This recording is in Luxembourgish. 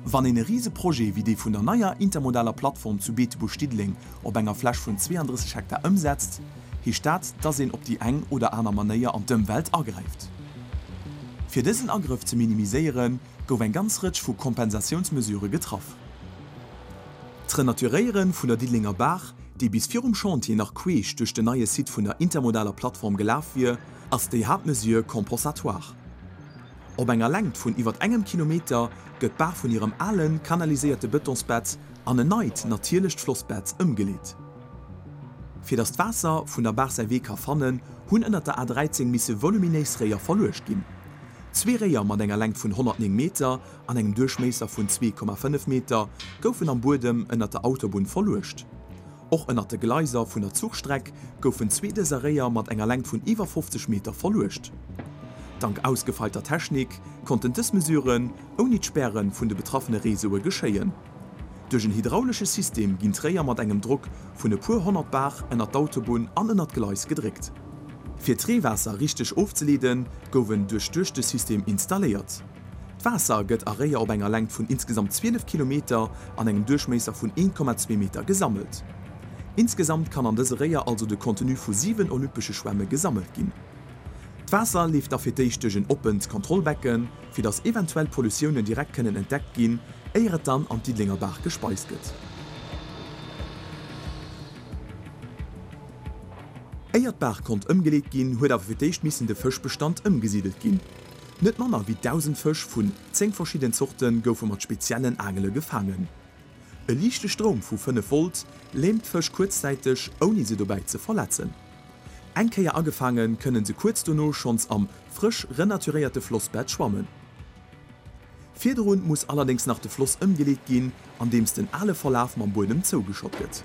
Wann een e Riseprojet wéi dee vun der neier intermodaler Plattform zu Beetebuerg-Diddeleng op enger Fläch vun 32 Hektar ëmsetzt, heescht dat, dass een op déi eng oder aner Manéier an d'Ëmwelt agräift. Fir dësen Agrëff ze minimiséieren, gouf eng ganz Rëtsch vu Kompensatiounsmesurë getraff. D'Renaturéiere vun der Diddelenger Baach, déi bis virum Chantier nach queesch duerch den neie Site vun der intermodaler Plattform gelaf wier, ass déi Haaptmesure compensatoire. Op enger Längt vun iwwert engem Kilometer gëtt d'Baach vun hirem alen, kanaliséierte Bëtonsbett an en neit, natierlecht Flossbett ëmgeleet. Fir datt d'Waasser vun der Baach säi Wee ka fannen, hunn ënnert der A 13 misse voluminéis Réier verluecht ginn. Zwee Réier mat enger Längt vun 109 Meter an engem Duerchméisser vun 2,5 Meter goufen am Buedem ënnert der Autobunn verluecht. Och ënnert de Gleiser vun der Zuchstreck goufen zwee dëser Réier mat enger Längt vun iwwer 50 Meter verluecht. Dank ausgefeilter Technik konnten dës Mesuren ouni d'Späre vun de betraffene Réseaue geschéien. Duerch en hydraulesche System ginn d'Réier mat engem Drock vun e puer 100 Bar ënnert d'Autobunn an ënnert d'Gleis gedréckt. Fir d'Reewaasser richteg ofzeleeden, gouf en duerchduechte System installéiert. D'Waasser gëtt a Réier op enger Längt vun insgesamt 12 Kilometer an engem Duerchméisser vun 1,2 Meter gesammelt. Insgesamt kann an dëse Réier also de Contenu vu 7 olympesche Schwämme gesammelt ginn. D'Waasser leeft da fir d'éischt duerch en oppent Kontrollbecken, fir datt eventuell Pollutiounen direkt kënnen entdeckt ginn, éier et dann an d'Diddelenger Baach gespeist gëtt. Éier d'Baach konnt ëmgeleet ginn, huet awer fir d'éischt missen de Fëschbestand ëmgesidelt ginn. Net manner wéi 1.000 Fësch vun 10 verschidden Zorte goufe mat speziellen Aangele gefaangen. E liichte Stroum vu 5 Volt lähmt d'Fësch kuerzzäiteg, ouni se dobäi ze verletzen. Eng Kéier agefaange kënne se kuerz dono schonns am frësch renaturéierte Flossbett schwammen. Virdrun muss allerdéngs nach de Floss ëmgeleet ginn, andeems den ale Verlaf mam Buedem zougeschott gëtt.